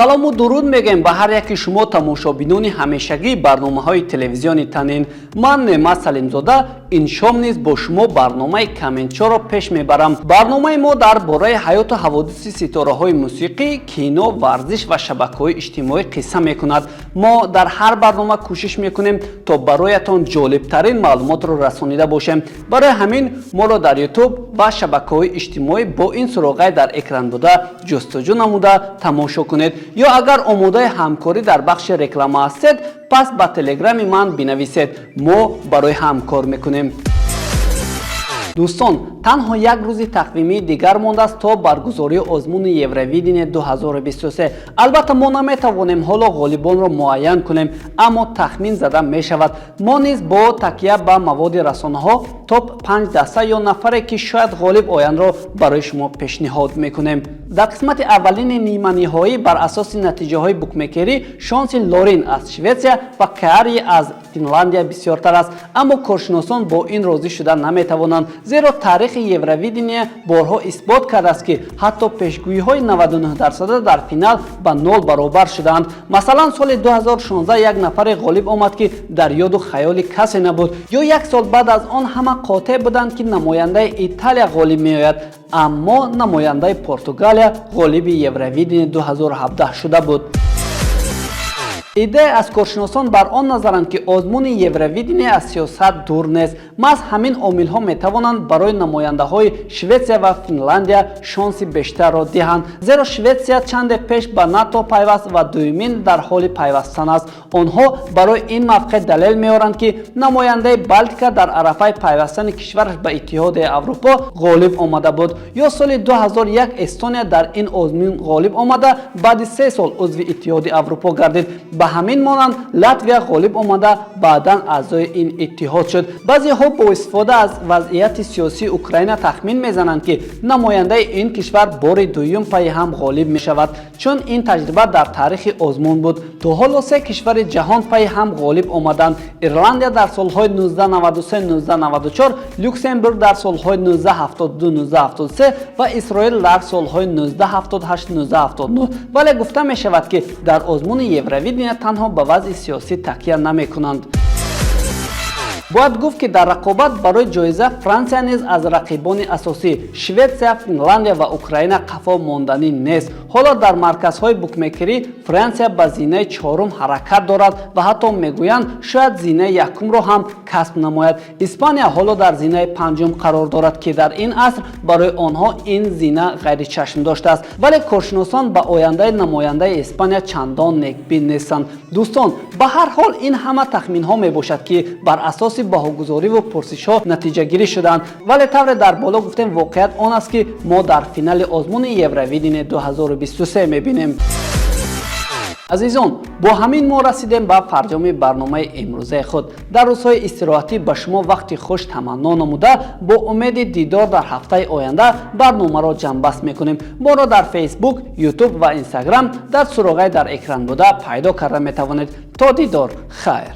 Салому дуруд мегӯем ба ҳар яки шумо, тамошобинони ҳамешагии барномаҳои телевизиони Танин. Ман, Неъмат Салимзода, ин шом низ бо шумо барномаи Комментшоро пеш мебарам. Барномаи мо дар бораи ҳаёту ҳаводиси ситораҳои мусиқӣ, кино, варзиш ва шабакаҳои иҷтимоӣ қисса мекунад. Мо дар ҳар барнома кӯшиш мекунем, то бароятон ҷолибтарин маълумотро расонида бошем. Барои ҳамин моро дар Ютуб ва шабакаҳои иҷтимоӣ бо ин суроғаи дар экран буда ҷустуҷӯ намуда тамошо кунед. Ё агар омодаи ҳамкорӣ дар бахши реклама ҳастед, пас ба телеграми ман бинависед, мо барои ҳам кор мекунем. Дӯстон, танҳо як рӯзи тақвимии дигар мондааст то баргузории озмуни Евровидение 2023. Албатта, мо наметавонем ҳоло ғолибонро муайян кунем, аммо тахмин зада мешавад. Мо низ бо такя ба маводи расонаҳо топ панҷ даста ё нафаре, ки шояд ғолиб ояндро, барои шумо пешниҳод мекунем. Дар қисмати аввалини ниманиҳоӣ бар асоси натиҷаҳои букмекерӣ шонси Лорин аз Шветсия ва Каари аз Финландия бисёртар аст, аммо коршиносон бо ин розӣ шуда наметавонанд, зеро таърихи Евровидение борҳо исбот кардааст, ки ҳатто пешгӯиҳои 99-дарсада дар финал ба нол баробар шудаанд. Масалан, соли 2016 як нафаре ғолиб омад, ки дар ёду хаёли касе набуд. Ё як сол баъд аз он ҳама қотеъ буданд, ки намояндаи Италия ғолиб меояд, аммо намояндаи Португалия ғолиби Евровидение 2017 шуда буд. Иддае аз коршиносон бар он назаранд, ки озмуни Евровидение аз сиёсат дур нест. Маҳз ҳамин омилҳо метавонанд барои намояндаҳои Шветсия ва Финландия шонси бештарро диҳанд, зеро Шветсия чанде пеш ба НАТО пайваст ва дуюмин дар ҳоли пайвастан аст. Онҳо барои ин мавқеъ далел меоранд, ки намояндаи Балтика дар арафаи пайвастани кишвараш ба Иттиҳодияи Аврупо ғолиб омада буд. Ё соли 2001 Эстония дар ин озмун ғолиб омада, баъди 3 сол узви Иттиҳоди Аврупо гардид. Ба ҳамин монанд Латвия ғолиб омада, баъдан аъзои ин иттиҳод шуд. Баъзеҳо бо истифода аз вазъияти сиёсии Украина тахмин мезананд, ки намояндаи ин кишвар бори дуюм пайи ҳам ғолиб мешавад, чун ин таҷриба дар таърихи озмун буд. То ҳоло се кишвари ҷаҳон пайи ҳам ғолиб омаданд: Ирландия дар солҳои 1993-1994, Люксембург дар солҳои 1972-1973 ва Исроил дар солҳои 1978-1979. Вале гуфта мешавад, ки дар озмуни Евровидения танҳо ба вазъи сиёсӣ такя намекунанд. Бояд гуфт, ки дар рақобат барои ҷоиза Франсия низ аз рақибони асосӣ Шветсия, Финландия ва Украина қафо монданӣ нест. Ҳоло дар марказҳои букмекерӣ Франсия ба зинаи чорум ҳаракат дорад ва ҳатто мегӯянд, шояд зинаи якумро ҳам касб намояд. Испания ҳоло дар зинаи панҷум қарор дорад, ки дар ин аср барои онҳо ин зина ғайричашм доштааст, вале коршиносон ба ояндаи намояндаи Испания чандон некбин нестанд. Дӯстон, ба ҳар ҳол, ин ҳама тахминҳо мебошад, ки бар асоси баҳогузориву пурсишҳо натиҷагирӣ шудаанд. Вале тавре дар боло гуфтем, воқеият он аст, ки мо дар финали озмуни Евровидение 2023 мебинем. Азизон, бо ҳамин мо расидем ба фарҷоми барномаи имрӯзаи худ. Дар рӯзҳои истироҳатӣ ба шумо вақти хуш таманно намуда, бо умеди дидор дар ҳафтаи оянда барномаро ҷамъбаст мекунем. Моро дар Фейсбук, Ютуб ва Инстаграм дар суроғаи дар экран буда пайдо карда метавонед. То дидор, хайр.